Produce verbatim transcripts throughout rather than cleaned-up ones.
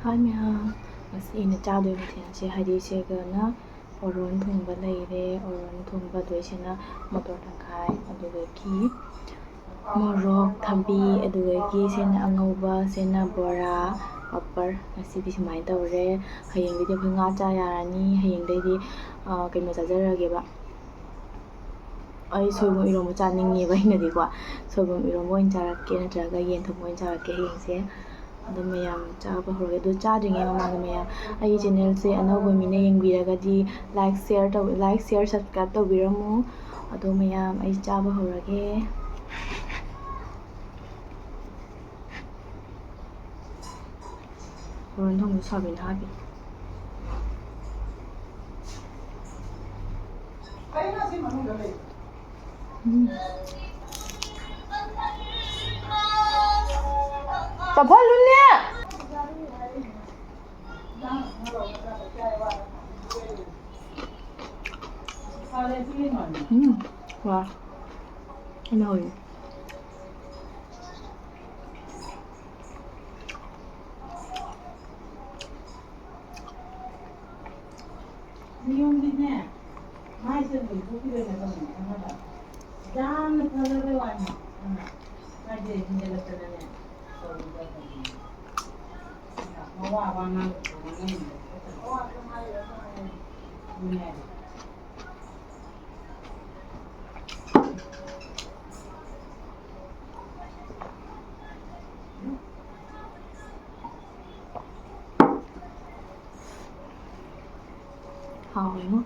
ꯍꯥꯏ ꯃꯌꯥꯝ, ꯉꯁꯤ ꯑꯩꯅ ꯆꯥꯗꯣꯏ ꯃꯊꯦꯜꯁꯦ ꯍꯥꯏꯗꯤ ꯁꯤꯒꯅ ꯑꯣꯔꯣꯟ ꯊꯣꯡꯕ ꯂꯩꯔꯦ, ꯑꯣꯔꯣꯟ ꯊꯣꯡꯕ ꯑꯗꯨ ꯁꯤꯅ ꯃꯣꯇꯣꯔ ꯇꯪꯈꯥꯏ, ꯑꯗꯨꯗꯒꯤ ꯃꯣꯔꯣꯛ, ꯊꯕꯤ, ꯑꯗꯨꯗꯒꯤ ꯁꯤꯅ ꯑꯉꯧꯕ, ꯁꯤꯅ ꯕꯣꯔꯥ, ꯄꯥꯄꯔ꯫ ꯉꯁꯤꯗꯤ ꯁꯨꯃꯥꯏꯅ ꯇꯧꯔꯦ꯫ ꯍꯌꯦꯡꯗꯩꯗꯤ ꯑꯩꯈꯣꯏ ꯉꯥ ꯆꯥ ꯌꯥꯔꯅꯤ꯫ ꯍꯌꯦꯡꯗꯩꯗꯤ, ꯑ, ꯀꯩꯅꯣ ꯆꯥꯖꯔꯒꯦꯕ꯫ ꯑꯩ ꯁꯣꯏꯕꯨꯝ ꯏꯔꯣꯝꯕ ꯆꯥꯅꯤꯡꯉꯦꯕ ꯑꯩꯅꯗꯤꯀꯣ꯫ ꯁꯣꯏꯕꯨꯝ ꯏꯔꯣꯝꯕ ꯑꯣꯏꯅ ꯆꯥꯔꯛꯀꯦ, ꯅꯠꯇ꯭ꯔꯒ ꯌꯦꯟ ꯊꯣꯡꯕ ꯑꯣꯏꯅ ꯆꯥꯔꯛꯀꯦ ꯍꯌꯦꯡꯁꯦ꯫ ꯑꯗꯣ ꯃꯌꯥꯝ ꯆꯥꯕ ꯍꯧꯔꯒꯦ꯫ ꯑꯗꯣ ꯆꯥꯗ꯭ꯔꯤꯉꯩ ꯃꯃꯥꯡꯗ ꯃꯌꯥꯝ ꯑꯩꯒꯤ channelꯁꯦ ꯑꯅꯧꯕ ꯃꯤꯅ ꯌꯦꯡꯕꯤꯔꯒꯗꯤ like, share ꯇꯧ-, like, share, subscribe ꯇꯧꯕꯤꯔꯝꯃꯨ꯫ ꯑꯗꯣ ꯃꯌꯥꯝ ꯑꯩ ꯆꯥꯕ ꯍꯧꯔꯒꯦ꯫ ꯍꯣꯔꯦꯟ ꯊꯣꯡꯕ ꯁꯥꯕꯤꯅ ꯍꯥꯞꯄꯤ꯫ ꯎꯝ꯫ ꯆꯥꯎꯈꯠꯂꯨꯅꯦ! ꯎꯝ, ꯋꯥ꯫ ꯑꯩꯅ ꯍꯧꯔꯤꯅꯦ꯫ ꯅꯤꯌꯣꯝꯗꯤꯅꯦ, ꯃꯥꯏ ꯆꯪꯕꯗꯤ ꯊꯣꯛꯈꯤꯗꯣꯏꯅꯦ ꯇꯧꯕꯅꯦ, ꯈꯪꯉꯕ? ꯌꯥꯝꯅ ꯐꯖꯕꯩ ꯋꯥꯅꯤ, ꯈꯪꯉꯕ? ꯃꯥꯏꯁꯦ ꯍꯦꯟꯖꯜꯂꯛꯇꯅꯅꯦ, ꯇꯧꯔꯤꯕ ꯇꯧꯔꯤꯕ꯫ ꯃꯋꯥ ꯋꯥ ꯉꯥꯡꯗꯕ ꯉꯥꯡꯉꯝꯃꯤꯕ ꯊꯣꯛꯇꯕ꯫ ꯑꯗꯨꯅꯦ ꯍꯥꯏꯁꯦ꯫ ꯍꯥꯎꯋꯦꯉꯣ꯫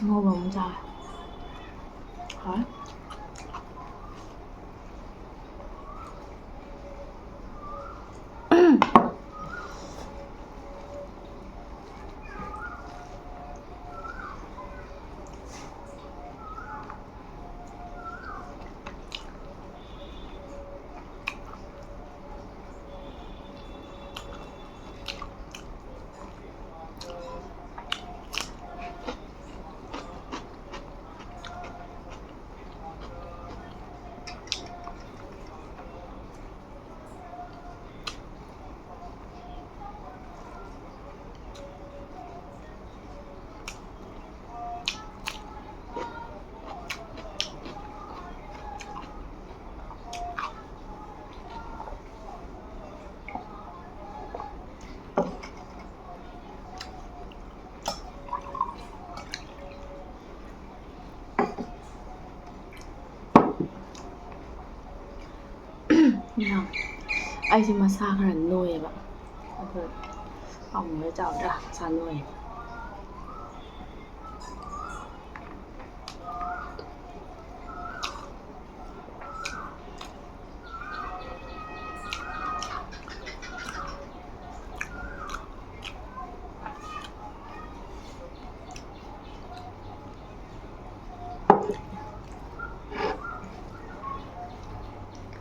ꯑꯉꯧꯕ ꯑꯃ ꯆꯥꯔꯦ꯫ ꯍꯥꯎꯋꯦ꯫ ꯑꯩꯁꯦ ꯃꯁꯥ ꯈꯔ ꯅꯣꯏꯌꯦꯕ, ꯑꯗꯨ ꯑꯃꯨꯛ ꯆꯥꯎꯗ꯭ꯔꯥ ꯃꯁꯥ ꯅꯣꯏꯌꯦ꯫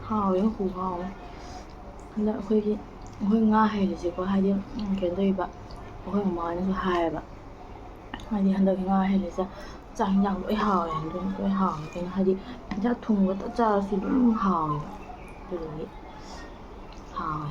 ꯍꯥꯎꯋꯦ, ꯈꯨꯍꯥꯎ ꯑꯃ꯫ ꯍꯟꯗꯛ ꯑꯩꯈꯣꯏꯒꯤ, ꯑꯩꯈꯣꯏ ꯉꯥ ꯍꯩꯔꯤꯁꯦꯀꯣ, ꯍꯥꯏꯗꯤ, ꯎꯝ, ꯀꯩꯅꯣ ꯇꯧꯔꯤꯕ, ꯑꯩꯈꯣꯏ ꯃꯃꯥꯅꯁꯨ ꯍꯥꯏꯌꯦꯕ, ꯍꯥꯏꯗꯤ ꯍꯟꯗꯛ ꯉꯥ ꯍꯩꯔꯤꯁꯦ ꯆꯥꯛ ꯍꯤꯟꯖꯥꯡ ꯂꯣꯏ ꯍꯥꯎꯋꯦ, ꯑꯗꯨꯝ ꯂꯣꯏ ꯍꯥꯎꯋꯦ ꯀꯩꯅꯣ, ꯍꯥꯏꯗꯤ ꯍꯤꯟꯖꯥꯡ ꯊꯣꯡꯕꯗ ꯆꯥꯔꯁꯨ ꯑꯗꯨꯝ ꯍꯥꯎꯋꯦꯕ, ꯑꯗꯨꯗꯨꯒꯤ ꯍꯥꯎꯋꯦ꯫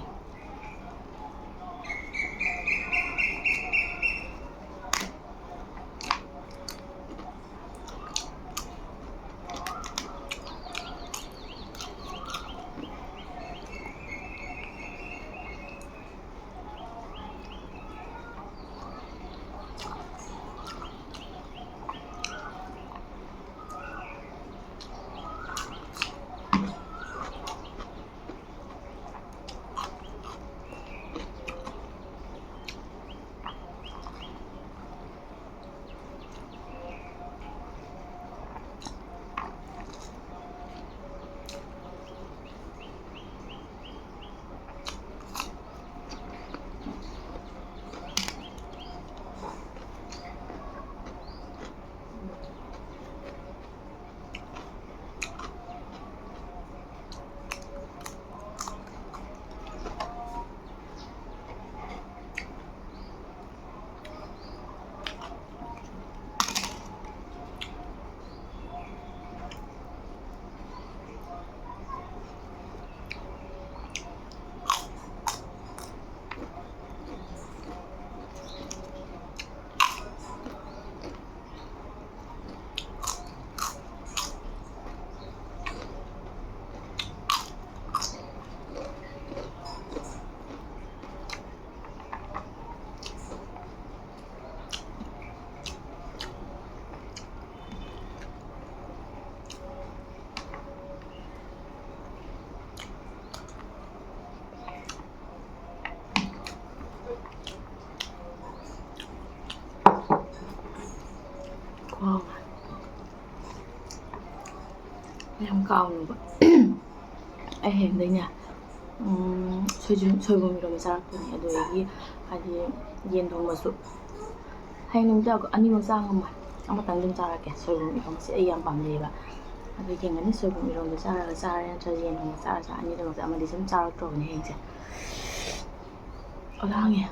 ꯀꯥꯎꯅꯨꯕ꯫ ꯑꯩ ꯍꯌꯦꯡꯗꯩꯅꯦ, ꯎꯝ, ꯁꯣꯏꯖꯤꯟ-, ꯁꯣꯏꯕꯨꯝ ꯏꯔꯣꯝꯕ ꯆꯥꯔꯛꯇꯣꯏꯅꯦ꯫ ꯑꯗꯨꯗꯒꯤ ꯍꯥꯏꯗꯤ ꯌꯦꯟ ꯊꯣꯡꯕꯁꯨ ꯍꯌꯦꯡ ꯅꯨꯃꯤꯠꯇ ꯑꯅꯤꯃꯛ ꯆꯥ ꯉꯝꯃꯣꯏ꯫ ꯑꯃꯇꯪ ꯑꯗꯨꯝ ꯆꯥꯔꯛꯀꯦ꯫ ꯁꯣꯏꯕꯨꯝ ꯏꯔꯣꯝꯕꯁꯦ ꯑꯩ ꯌꯥꯝ ꯄꯥꯝꯖꯩꯌꯦꯕ꯫ ꯑꯗꯨ ꯌꯦꯡꯉꯅꯤ, ꯁꯣꯏꯕꯨꯝ ꯏꯔꯣꯝꯕ ꯆꯥꯔꯒ ꯆꯥꯔꯦ ꯅꯠꯇ꯭ꯔꯒ ꯌꯦꯟ ꯊꯣꯡꯕ ꯆꯥꯔꯒ ꯆꯥ-, ꯑꯅꯤꯗꯃꯛꯁꯦ ꯑꯃꯗꯤ ꯁꯨꯝ ꯆꯥꯔꯛꯇ꯭ꯔꯕꯅꯦ ꯍꯌꯦꯡꯁꯦ꯫ ꯂꯥꯡꯉꯦ꯫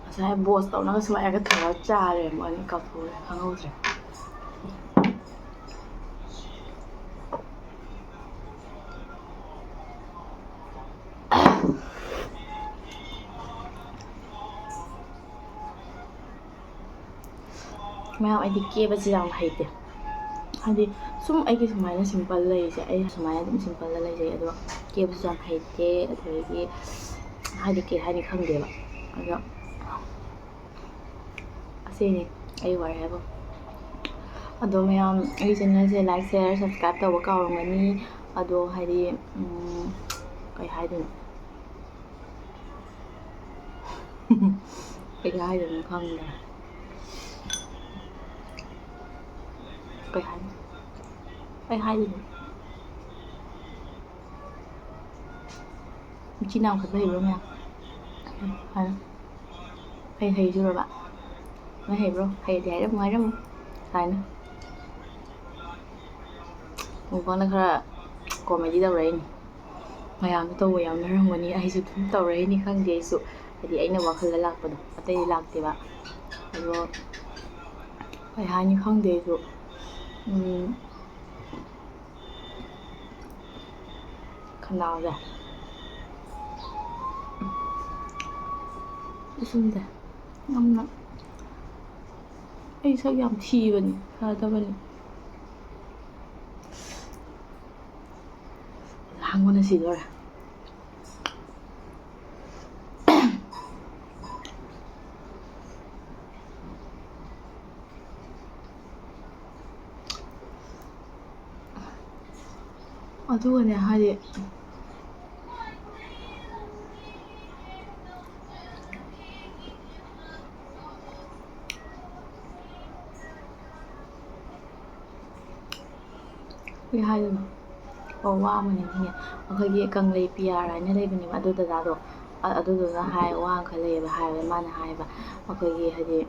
ꯉꯁꯥꯏ ꯕꯣꯁ ꯇꯧꯅꯒ ꯁꯨꯃꯥꯏꯅꯒ ꯊꯝꯃꯒ ꯆꯥꯔꯦ, ꯑꯃꯨꯛ ꯑꯅꯤ ꯀꯥꯎꯊꯣꯛꯎꯔꯦ, ꯈꯪꯍꯧꯗ꯭ꯔꯦ꯫ ꯃꯌꯥꯝ, ꯑꯩꯗꯤ ꯀꯦꯕꯁꯦ ꯌꯥꯝ ꯍꯩꯇꯦ꯫ ꯍꯥꯏꯗꯤ ꯁꯨꯝ ꯑꯩꯒꯤ ꯁꯨꯃꯥꯏꯅ ꯁꯤꯝꯄꯜ ꯂꯩꯔꯤꯁꯦ, ꯑꯩ ꯁꯨꯃꯥꯏꯅ ꯑꯗꯨꯝ ꯁꯤꯝꯄꯜꯗ ꯂꯩꯖꯩ꯫ ꯑꯗꯣ ꯀꯦꯕꯁꯨ ꯌꯥꯝ ꯍꯩꯇꯦ꯫ ꯑꯗꯨꯗꯒꯤ ꯍꯥꯏꯗꯤ ꯀꯩ ꯍꯥꯏꯅꯤ ꯈꯪꯗꯦꯕ꯫ ꯑꯗꯣ ꯑꯁꯤꯅꯤ ꯑꯩ ꯋꯥꯔꯤ ꯍꯥꯏꯕ꯫ ꯑꯗꯣ ꯃꯌꯥꯝ, ꯑꯩꯒꯤ ꯆꯦꯅꯦꯜꯁꯦ like, share, subscribe ꯇꯧꯕ ꯀꯥꯎꯔꯝꯒꯅꯤ꯫ ꯑꯗꯣ ꯍꯥꯏꯗꯤ, ꯎꯝ, ꯀꯩ ꯍꯥꯏꯗꯣꯏꯅꯣ? ꯀꯩ ꯍꯥꯏꯗꯣꯏꯅꯣ ꯈꯪꯗ꯭ꯔꯦ꯫ ꯀꯩ ꯍꯥꯏꯅꯤ? ꯀꯩ ꯍꯥꯏꯗꯣꯏꯅꯣ? ꯃꯆꯤꯟ ꯌꯥꯝ ꯈꯠꯄ ꯍꯩꯕ꯭ꯔꯣ ꯃꯌꯥꯝ? ꯍꯥꯏꯔꯣ꯫ ꯀꯩ ꯍꯩꯗꯣꯏꯔꯕ? ꯅꯣꯏ ꯍꯩꯕ꯭ꯔꯣ? ꯍꯩꯔꯗꯤ ꯍꯥꯏꯔꯝꯃꯨ, ꯍꯥꯏꯔꯝꯃꯨ꯫ ꯀꯥꯏꯅ꯫ ꯃꯨꯛꯕꯥꯡꯗ ꯈꯔ comedy ꯇꯧꯔꯛꯏꯅꯤ꯫ ꯃꯌꯥꯝꯁꯨ ꯇꯧꯕ ꯌꯥꯎꯅꯔꯝꯒꯅꯤ, ꯑꯩꯁꯨ ꯑꯗꯨꯝ ꯇꯧꯔꯛꯏꯅꯤ, ꯈꯪꯗꯦ ꯑꯩꯁꯨ꯫ ꯍꯥꯏꯗꯤ ꯑꯩꯅ ꯋꯥꯈꯜꯗ ꯂꯥꯛꯄꯗꯣ, ꯑꯇꯩꯗꯤ ꯂꯥꯛꯇꯦꯕ꯫ ꯑꯗꯣ ꯀꯩ ꯍꯥꯏꯅꯤ ꯈꯪꯗꯦ ꯑꯩꯁꯨ꯫ ꯎꯝ, ꯈꯅꯥꯎꯁꯦ꯫ ꯏꯁꯤꯡꯁꯦ ꯌꯥꯝꯅ, ꯑꯩ ꯁꯛ ꯌꯥꯝ ꯊꯤꯕꯅꯤ, ꯐꯖꯗꯕꯅꯤ꯫ ꯂꯥꯡꯕꯅ ꯁꯤꯗꯣꯔꯦ꯫ ꯑꯗꯨꯒꯅꯦ ꯍꯥꯏꯗꯤ, ꯀꯩ ꯍꯥꯏꯗꯣꯏꯅꯣ? ꯑꯣ, ꯋꯥ ꯑꯃꯅꯤꯅꯦ꯫ ꯑꯩꯈꯣꯏꯒꯤ ꯀꯪꯂꯩ ꯄꯤꯌꯥꯔ ꯍꯥꯏꯅ ꯂꯩꯕꯅꯦꯕ, ꯑꯗꯨ ꯗꯗꯥꯗꯣ꯫ ꯑ-, ꯑꯗꯨꯗꯨꯅ ꯍꯥꯏ, ꯋꯥ ꯑꯃꯈꯛ ꯂꯩꯌꯦꯕ, ꯍꯥꯏꯕ, ꯃꯥꯅ ꯍꯥꯏꯕ, ꯑꯩꯈꯣꯏꯒꯤ ꯍꯥꯏꯗꯤ,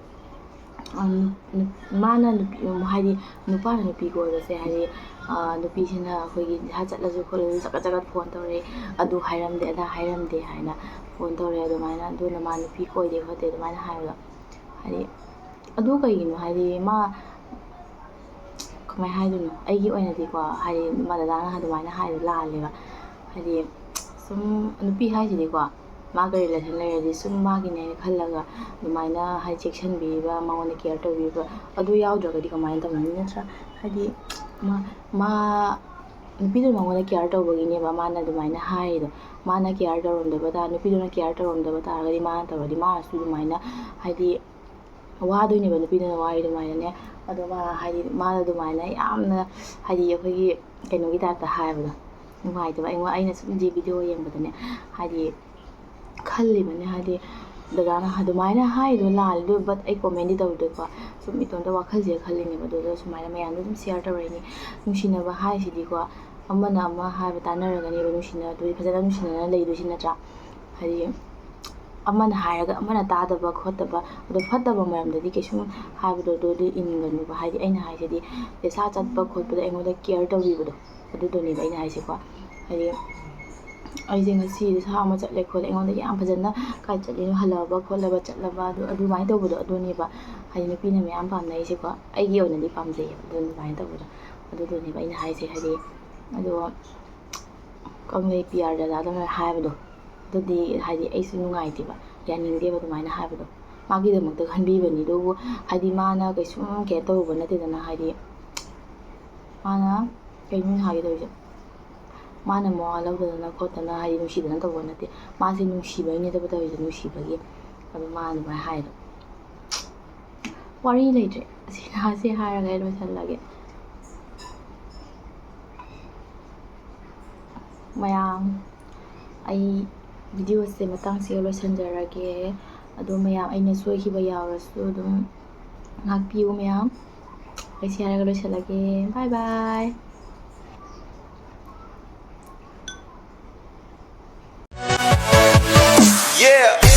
ꯑ, ꯅꯨ-, ꯅꯨ-, ꯃꯥꯅ ꯅꯨꯄꯤ, ꯍꯥꯏꯗꯤ ꯅꯨꯄꯥꯅ ꯅꯨꯄꯤ ꯀꯣꯏꯕꯁꯦ, ꯍꯥꯏꯗꯤ, ꯑ, ꯅꯨꯄꯤꯁꯤꯅ ꯑꯩꯈꯣꯏꯒꯤ ꯏꯁꯥ ꯆꯠꯂꯁꯨ ꯈꯣꯠꯂꯁꯨ ꯆꯀꯠ ꯆꯀꯠ phone ꯇꯧꯔꯛꯑꯦ, ꯑꯗꯨ ꯍꯥꯏꯔꯝꯗꯦ, ꯑꯗꯥ ꯍꯥꯏꯔꯝꯗꯦ ꯍꯥꯏꯅ phone ꯇꯧꯔꯛꯑꯦ ꯑꯗꯨꯃꯥꯏꯅ, ꯑꯗꯨꯅ ꯃꯥ ꯅꯨꯄꯤ ꯀꯣꯏꯗꯦ ꯈꯣꯠꯇꯦ ꯑꯗꯨꯃꯥꯏꯅ ꯍꯥꯏꯕꯗꯣ꯫ ꯍꯥꯏꯗꯤ ꯑꯗꯨ ꯀꯩꯒꯤꯅꯣ? ꯍꯥꯏꯗꯤ ꯃꯥ, ꯀꯃꯥꯏ ꯍꯥꯏꯗꯣꯏꯅꯣ? ꯑꯩꯒꯤ ꯑꯣꯏꯅꯗꯤꯀꯣ, ꯍꯥꯏꯗꯤ ꯃꯥ ꯗꯗꯥꯅ ꯑꯗꯨꯃꯥꯏꯅ ꯍꯥꯏꯕ ꯂꯥꯜꯂꯦꯕ꯫ ꯍꯥꯏꯗꯤ ꯁꯨꯝ ꯅꯨꯄꯤ ꯍꯥꯏꯁꯤꯗꯤꯀꯣ, ꯃꯥꯒ relation ꯂꯩꯔꯗꯤ ꯁꯨꯝ ꯃꯥꯒꯤꯅꯦ ꯈꯜꯂꯒ ꯑꯗꯨꯃꯥꯏꯅ ꯍꯥꯏꯗꯤ ꯆꯦꯛꯁꯤꯟꯕꯤꯕ, ꯃꯉꯣꯟꯗ care ꯇꯧꯕꯤꯕ, ꯑꯗꯨ ꯌꯥꯎꯗ꯭ꯔꯒꯗꯤ ꯀꯃꯥꯏꯅ ꯇꯧꯅꯤ ꯅꯠꯇ꯭ꯔꯥ? ꯍꯥꯏꯗꯤ ꯃꯥ, ꯃꯥ, ꯅꯨꯄꯤꯗꯨꯅ ꯃꯉꯣꯟꯗ care ꯇꯧꯕꯒꯤꯅꯦꯕ ꯃꯥꯅ ꯑꯗꯨꯃꯥꯏꯅ ꯍꯥꯏꯔꯤꯗꯣ꯫ ꯃꯥꯅ care ꯇꯧꯔꯝꯗꯕ ꯇꯥ-, ꯅꯨꯄꯤꯗꯨꯅ care ꯇꯧꯔꯝꯗꯕ ꯇꯥꯔꯒꯗꯤ ꯃꯥꯅ ꯇꯧꯔꯗꯤ ꯃꯥꯅꯁꯨ ꯑꯗꯨꯃꯥꯏꯅ ꯍꯥꯏꯗꯤ ꯋꯥꯗꯣꯏꯅꯦꯕ, ꯅꯨꯄꯤꯗꯨꯅ ꯋꯥꯔꯤ ꯑꯗꯨꯃꯥꯏꯅꯅꯦ꯫ ꯑꯗꯣ ꯃꯥ ꯍꯥꯏꯗꯤ ꯃꯥꯅ ꯑꯗꯨꯃꯥꯏꯅ ꯌꯥꯝꯅ ꯍꯥꯏꯗꯤ ꯑꯩꯈꯣꯏꯒꯤ ꯀꯩꯅꯣꯒꯤ type ꯇ ꯍꯥꯏꯕꯗꯣ ꯅꯨꯡꯉꯥꯏꯇꯕ꯫ ꯑꯩꯉꯣꯟ-, ꯑꯩꯅ ꯁꯨꯝ ꯖꯤ video ꯌꯦꯡꯕꯗꯅꯦ, ꯍꯥꯏꯗꯤ ꯈꯜꯂꯤꯕꯅꯦ, ꯍꯥꯏꯗꯤ ꯗꯗꯥꯅ ꯑꯗꯨꯃꯥꯏꯅ ꯍꯥꯏꯗꯣ ꯂꯥꯜꯂꯦ ꯑꯗꯨ, but ꯑꯩ commentꯗꯤ ꯇꯧꯗꯦꯀꯣ꯫ ꯁꯨꯝ ꯏꯇꯣꯝꯇ ꯋꯥꯈꯜꯁꯤꯗ ꯈꯜꯂꯤꯅꯦꯕ꯫ ꯑꯗꯨꯗ ꯁꯨꯃꯥꯏꯅ ꯃꯌꯥꯝꯗ ꯑꯗꯨꯝ share ꯇꯧꯔꯛꯏꯅꯤ꯫ ꯅꯨꯡꯁꯤꯅꯕ ꯍꯥꯏꯁꯤꯗꯤꯀꯣ, ꯑꯃꯅ ꯑꯃ ꯍꯥꯏꯕ ꯇꯥꯟꯅꯔꯒꯅꯦꯕ ꯅꯨꯡꯁꯤꯅꯗꯣꯏ, ꯐꯖꯅ ꯅꯨꯡꯁꯤꯅꯅ ꯂꯩꯗꯣꯏꯁꯤ ꯅꯠꯇ꯭ꯔꯥ? ꯍꯥꯏꯗꯤ ꯑꯃꯅ ꯍꯥꯏꯔꯒ ꯑꯃꯅ ꯇꯥꯗꯕ ꯈꯣꯠꯇꯕ, ꯑꯗꯣ ꯐꯠꯇꯕ ꯃꯔꯝꯗꯗꯤ ꯀꯩꯁꯨꯝ ꯍꯥꯏꯕꯗꯣ ꯑꯗꯨꯗꯤ ꯏꯟꯒꯅꯨꯕ꯫ ꯍꯥꯏꯗꯤ ꯑꯩꯅ ꯍꯥꯏꯁꯤꯗꯤ ꯄꯩꯁꯥ ꯆꯠꯄ ꯈꯣꯠꯄꯗ ꯑꯩꯉꯣꯟꯗ care ꯇꯧꯕꯤꯕꯗꯣ, ꯑꯗꯨꯗꯨꯅꯦꯕ ꯑꯩꯅ ꯍꯥꯏꯁꯦꯀꯣ꯫ ꯍꯥꯏꯗꯤ ꯑꯩꯁꯦ ꯉꯁꯤ ꯁꯥ ꯑꯃ ꯆꯠꯂꯦ ꯈꯣꯠꯂꯦ, ꯑꯩꯉꯣꯟꯗ ꯌꯥꯝ ꯐꯖꯅ "ꯀꯥꯏ ꯆꯠꯂꯤꯅꯣ, ꯍꯜꯂꯛꯑꯕ ꯈꯣꯠꯂꯕ, ꯆꯠꯂꯕ?" ꯑꯗꯨ, ꯑꯗꯨꯃꯥꯏꯅ ꯇꯧꯕꯗꯣ ꯑꯗꯨꯅꯦꯕ꯫ ꯍꯥꯏꯗꯤ ꯅꯨꯄꯤꯅ ꯃꯌꯥꯝ ꯄꯥꯝꯅꯩꯁꯦꯀꯣ, ꯑꯩꯒꯤ ꯑꯣꯏꯅꯗꯤ ꯄꯥꯝꯖꯩꯌꯦꯕ ꯑꯗꯨ ꯑꯗꯨꯃꯥꯏꯅ ꯇꯧꯕꯗꯣ꯫ ꯑꯗꯨꯗꯨꯅꯦꯕ ꯑꯩꯅ ꯍꯥꯏꯁꯦ꯫ ꯍꯥꯏꯗꯤ ꯑꯗꯣ ꯀꯪꯂꯩ ꯄꯤ ꯑꯥꯔ ꯗꯗꯥꯗ ꯍꯥꯏꯕꯗꯣ, ꯑꯗꯨꯗꯤ ꯍꯥꯏꯗꯤ ꯑꯩꯁꯨ ꯅꯨꯡꯉꯥꯏꯇꯦꯕ, ꯌꯥꯅꯤꯡꯗꯦꯕ ꯑꯗꯨꯃꯥꯏꯅ ꯍꯥꯏꯕꯗꯣ꯫ ꯃꯥꯒꯤꯗꯃꯛꯇ ꯈꯟꯕꯤꯕꯅꯤ, ꯑꯗꯨꯕꯨ ꯍꯥꯏꯗꯤ ꯃꯥꯅ ꯀꯩꯁꯨꯝ care ꯇꯧꯔꯨꯕ ꯅꯠꯇꯦꯗꯅ꯫ ꯍꯥꯏꯗꯤ ꯃꯥꯅ ꯀꯩꯅꯣ ꯍꯥꯏꯒꯦ ꯇꯧꯔꯤꯁꯦ, ꯃꯥꯅ ꯃꯋꯥ ꯂꯧꯗꯗꯅ ꯈꯣꯠꯇꯅ ꯍꯥꯏꯗꯤ ꯅꯨꯡꯁꯤꯗꯅ ꯇꯧꯕ ꯅꯠꯇꯦ꯫ ꯃꯥꯁꯦ ꯅꯨꯡꯁꯤꯕꯩꯅꯦꯕ ꯇꯧꯔꯤꯁꯦ, ꯅꯨꯡꯁꯤꯕꯒꯤ꯫ ꯑꯗꯨ ꯃꯥꯅ ꯑꯗꯨꯃꯥꯏꯅ ꯍꯥꯏꯗꯣ꯫ ꯋꯥꯔꯤ ꯂꯩꯇ꯭ꯔꯦ꯫ ꯑꯁꯤ ꯍꯥꯏꯔꯒ ꯑꯩ ꯂꯣꯏꯁꯜꯂꯒꯦ꯫ ꯃꯌꯥꯝ, ꯑꯩ videoꯁꯦ ꯃꯇꯥꯡꯁꯤꯒ ꯂꯣꯏꯁꯤꯟꯖꯔꯒꯦ꯫ ꯑꯗꯣ ꯃꯌꯥꯝ, ꯑꯩꯅ ꯁꯣꯏꯈꯤꯕ ꯌꯥꯎꯔꯁꯨ ꯑꯗꯨꯝ ꯉꯥꯛꯄꯤꯌꯨ ꯃꯌꯥꯝ꯫ ꯑꯩ ꯁꯤ ꯍꯥꯏꯔꯒ ꯂꯣꯏꯁꯤꯜꯂꯒꯦ꯫ Bye bye. Yeah.